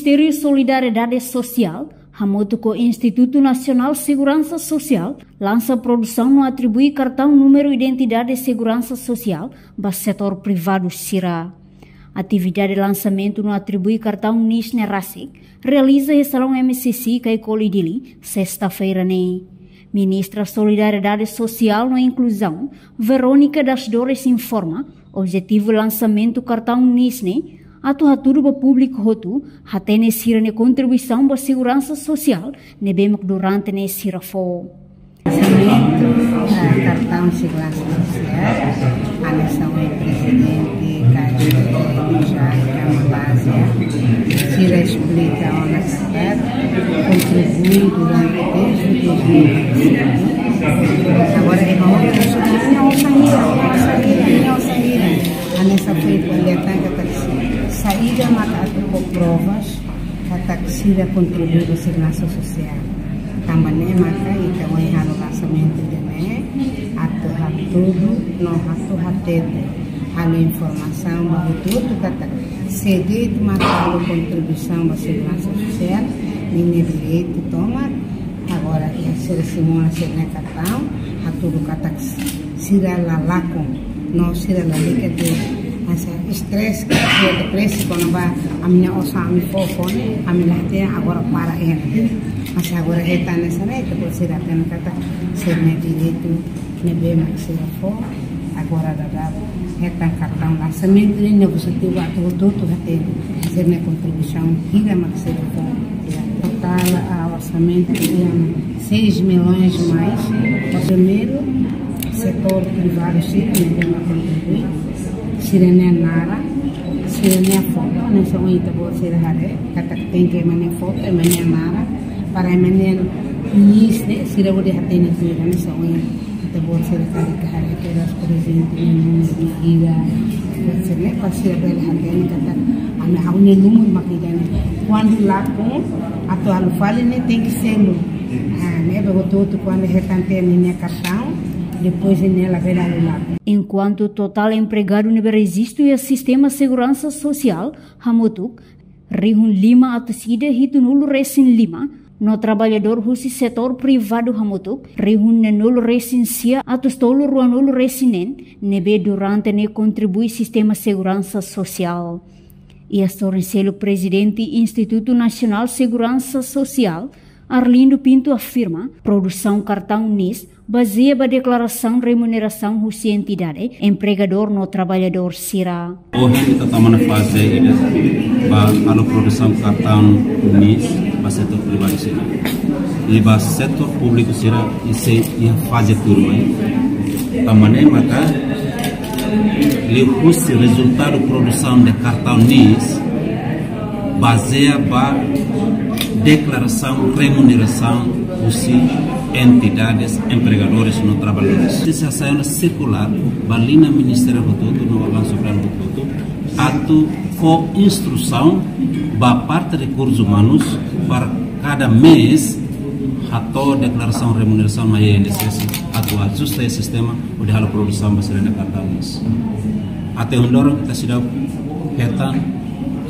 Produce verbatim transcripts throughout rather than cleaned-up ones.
Ministériu Solidariedade Sosiál hamutuk ho Institutu Nasionál Seguransa Sosiál lansa produsaun no atribui kartaun númeru identidade seguransa sosiál ba setór privadu sira. Atividade lansamentu no atribui kartaun NIS ne'e rasik realiza iha salaun M C C Caicoli Dili, sesta-feira ne'e. Ministra Solidariedade Sosiál no Inkluzaun, Verónica das Dores, informa objetivu lansamentu kartaun NIS ne'e atu hatudu ba públiku hotu hatene sira-nia kontribuisaun ba seguransa sosiál ne'ebé mak durante ne'e sira fó. Lançamento, eh, cartão de segurança social, hanesan ohin prezidente Caixa Económica Malasia, sira esplika ona katak kontribui durante desde dois mil e cinco. Agora é bom, minha osan hira, minha osan hira, minha osan hira. Hanesan foin ko'alia tan katak saida mak atu fó provas katak sira kontribui ba seguransa sosiál. Tanba ne'e maka ita ohin halo lansamentu ida-ne'e, atu hatudu no atu hatete, halo informasaun ba hotu-hotu katak sé de'it mak halo kontribuisaun ba seguransa sosiál, ninia direitu tomak. Agora, iha sira simu ona sira-nia kartaun, hatudu katak sira la lakon, no sira lalika de'it, hanesan stress, ka sira depresi kona-ba ami-nia osan ami fó fó ne'e, ami la hatene, agora para iha ne'e. Mas agora hetan hanesan ne'e, ita-boot sira hatene katak sira-nia direitu ne'ebé mak sira fó, agora daudaun hetan kartaun lansamentu ne'e, ne'e objetivu atu hotu-hotu hatene sira-nia kontribuisaun hira mak sira fó. Totál, ah, orsamentu iha seis milhões mais. Primeiru, setór privadu sira ne'ebé mak kontribui, sira-nia naran, sira-nia foto, hanesan ohin ita-boot sira haree, katak tenke ema nia foto, ema nia naran, para ema nia NIS ne'e sira bele hatene tuir, hanesan ohin ita-boot sira karik haree kedas prezente nia númeru mak ida, sira-ne'e para sira bele hatene katak ami, ha'u-nia númeru mak ida-ne'e. Kuandu lakon atu halo fali ne'e tenke selu. Ah, ne'ebé hotu-hotu kuandu hetan tiha ninia kartaun, depois ne'e labele halo lakon. Enkuantu totál empregadu ne'ebé rejistu iha sistema seguransa sosiál hamutuk rihun lima atus ida hitunulu resin lima, no traballadór husi setór privadu hamutuk rihun neenulu resin sia atus tolu ruanulu resin neen, ne'ebé durante ne'e kontribui sistema seguransa sosiál. Iha sorin seluk prezidente Institutu Nasionál Seguransa Sosiál, Arlindo Pinto, afirma produsaun kartaun NIS bazeia ba deklarasaun remunerasaun husi entidade, empregadór no traballadór sira. Ohin ita tama ona faze ida ba halo produsaun kartaun NIS ba setór privadu sira. I ba setór públiku sira, i sei iha faze tuirmai. Tanba ne'e maka liuhusi rezultadu produsaun de kartaun NIS bazeia ba deklarasaun remunerasaun husi entidades empregadores no traballadores. Sei sai ona sirkulár ba liña ministeriál hotu-hotu no órgaun soberanu hotu-hotu atu fó instrusaun ba parte rekursus umanus para kada mês hato'o deklarasaun remunerasaun mai INSS atu ajusta iha sistema hodi halo produsaun ba sira-nia kartaun NIS. Até ohin loron ita seidauk hetan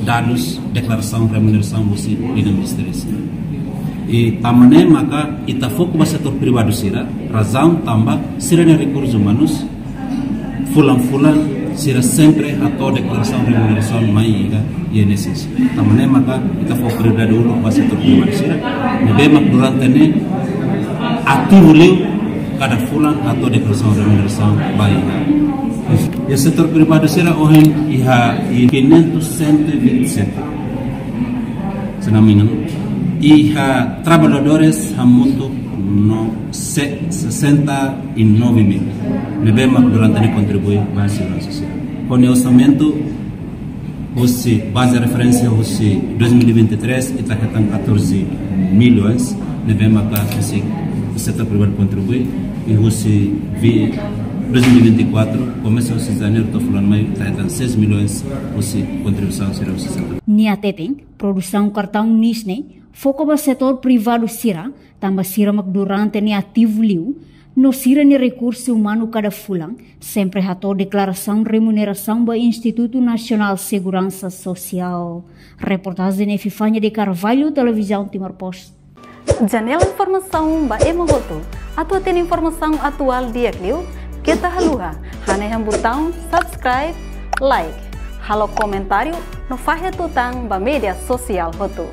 dadus deklarasaun remunerasaun husi liña ministeriál. I tanba ne'e maka ita foku ba setór privadu sira, razaun tanba sira-nia rekursus umanus fulan-fulan sira sempre hato'o deklarasaun remunerasaun mai iha INSS. Tanba ne'e maka ita fó prioridade uluk ba setór privadu sira, ne'ebé mak durante ne'e ativu liu, kada fulan hato'o deklarasaun remunerasaun ba iha. Iha setór privadu sira ohin iha, iha quinhentos cento e vinte e sete, se não me engano. Iha traballadores hamutuk no se-, sessenta e nove mil, ne'ebé mak durante ne'e kontribui ba seguransa sosiál. Ho nia orsamentu husi baze referénsia husi dois mil e vinte e três, ita hetan catorze milhões, ne'ebé maka husi setór privadu kontribui, i husi vi-, dois mil e vinte e quatro, komesa husi janeiru to'o fulan maiu, ita hetan seis milhões husi kontribuisaun sira husi setór. Nia hateten, produsaun kartaun NIS ne'e foka ba setór privadu sira, tanba sira mak durante ne'e ativu liu, no sira-nia rekursu umanu kada fulan, sempre hato'o deklarasaun remunerasaun ba Institutu Nasionál Seguransa Sosiál. Reportajen Epifania de Carvalho, Televizaun Timor Post. Janela informasaun ba ema hotu. Atu hatene informasaun atuál di'ak liu, keta haluha hanehan butaun subscribe, like, halo komentáriu no fahe tutan ba média sosiál hotu.